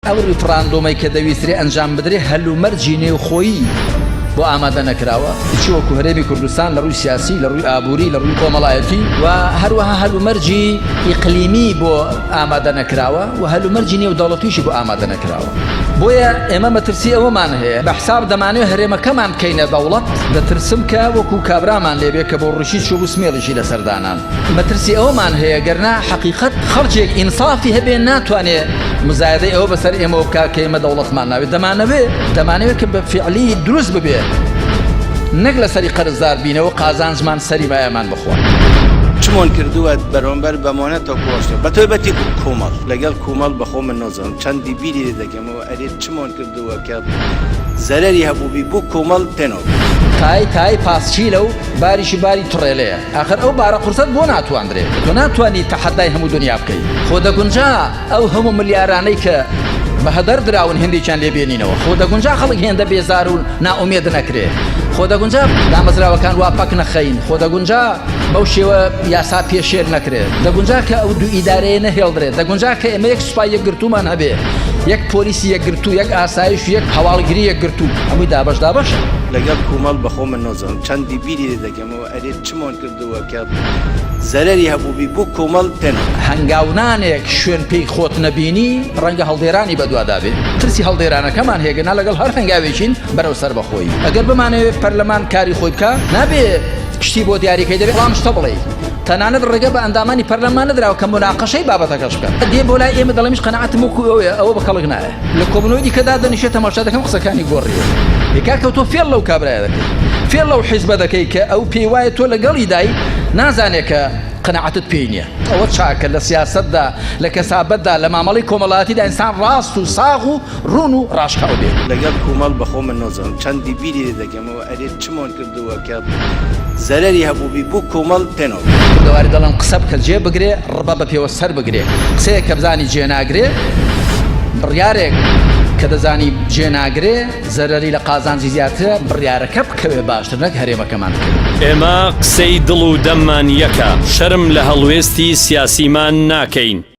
ئەو ڕیفڕاندۆمەی کە دەویسترێ ئەنجام بدرێ هەلومەرجی نێوخۆیی بۆ ئامادە نەکراوە، چ وەکو هەرێمی کوردستان لە ڕووی سیاسی، لە ڕووی ئابووری، لە ڕووی کۆمەڵایەتی و هەروەها هەلومەرجی ئیقلیمی بۆ ئامادە نەکراوە و هەلومەرجی نێودەوڵەتیشی بۆ ئامادە نەکراوە. بۆیە ئێمە مەترسی ئەوەمان هەیە بە حساب دەمانەوێ هەرێمەکەمان بکەینە دەوڵەت، دەترسم کە وەکو کابرامان لێ بێ کە بۆ ڕیشی چووبوو سمێڵیشی لەسەر دانان. مەترسی ئەوەمان هەیە گەرنا حەقیقەت خەڵکێک ئینسافی هەبێ ناتوانێ مزایدەی ئەوە بەسەر ئێمەوە بکا کە ئێمە دەوڵەتمان ناوێت دەمانەوێ دەمانەوێت کە بە فعلی دروست ببێ نەک لەسەری قەرزدار بینەوە قازانجمان سەری مایەمان بخوا. چمۆن کردووە بەرۆمبەر بە مۆنە تۆ کۆشتە بە تۆیبەتی کومەڵ لەگەڵ کومەڵ بەخۆ من نۆزانم چەندی بیری لێ دەکەمەوە ئەرێ چمۆن کردووە کە زەرەری هەبووبی بۆ کۆمەڵ پێنەوە. تای تای پاسکیلە و باریشی باری تڕێلەیە ئاخر ئەو بارە قورسەت بۆ ناتواندرێ تۆ ناتوانی تەحەدای هەموو دنیا بکەی خۆ دەگونجا ئەو هەموو ملیارانەی کە بە هەدەر دراون هێندێکیان لێ بێنینەوە خۆ دەگونجا خەڵک هێندە بێزار و نائومێد نەکرێ خۆ دەگونجا دامەزراوەکان وا پەک نەخەین خۆ دەگونجا بەو شێوە یاسا پێشێل نەکرێت دەگونجا کە ئەو دوو ئیدارەیە نەهێڵدرێت دەگونجا کە ئێمە یەک سوپای یەکگرتوومان هەبێ یەک پۆلیسی یەکگرتوو یەک ئاسایش و یەک هەواڵگری یەکگرتوو هەمووی دابەش دابەشە. لەگەڵ کومەڵ بەخۆ من نۆزانم چەندی بیری لێ دەکەمەوە ئەرێ چمۆن کردووە کە زەرەری هەبووبی بۆ کۆمەڵ پێ نەبوو. هەنگاونانێک شوێن پێی خۆت نەبینی ڕەنگە هەڵدێرانی بەدوادا بێ ترسی هەڵدێرانەکەمان هەیە گەنا لەگەڵ هەر هەنگاوێکین بەرەو سەربەخۆیی ئەگەر بمانەوێ پەرلەمان کاری خۆی بکا نابێ شتی بۆ دیاریکەی دەبێ وەڵام شتە بڵێی تەنانەت ڕێگە بە ئەندامانی پەرلەمان نەدراوە کە موناقەشەی بابەتەکەش بکەن دێ بۆ لای ئێمە دەڵێ منیش قەناعەتم وەکو ئەوەیە ئەوە بە کەڵک نایە لە کۆبوونەوەی دیکە دادەنیشێ تەماشا دەکەم قسەکانی گۆڕیوە ئێ کاکە تۆ فێڵ لەو کابرایە دەکەی فێڵ لەو حیزبە دەکەی کە ئەو پێی وایە تۆ لەگەڵیدای نازانێ کە قەناعەتت پێی نییە ئەوە چاکە لە سیاسەتدا لە کەسابەتدا لە مامەڵەی کۆمەڵایەتیدا ئینسان ڕاست و ساغ و ڕوون و ڕاشکاو بێ. لەگەڵ کومەڵ بەخۆ من نۆزانم چەندی بیری لێ دەکەمەوە ئەرێ چمۆن کردووە کە زەرەری هەبووبی بۆ کۆمەڵ پێ نەبوو. کوردەواری دەڵێن قسە بکە جێ بگرێ، ڕبە بە پێوە سەر بگرێ. قسەیەک کە بزانی جێ ناگرێ، بڕیارێک کە دەزانی جێ ناگرێ، زەرەری لە قازانجی زیاترە، بڕیارەکە بکەوێ باشتر نەک هەرێمەکەمان بکەوێ. ئێمە قسەی دڵ و دەممان یەکە، شەرم لە هەڵوێستی سیاسیمان ناکەین.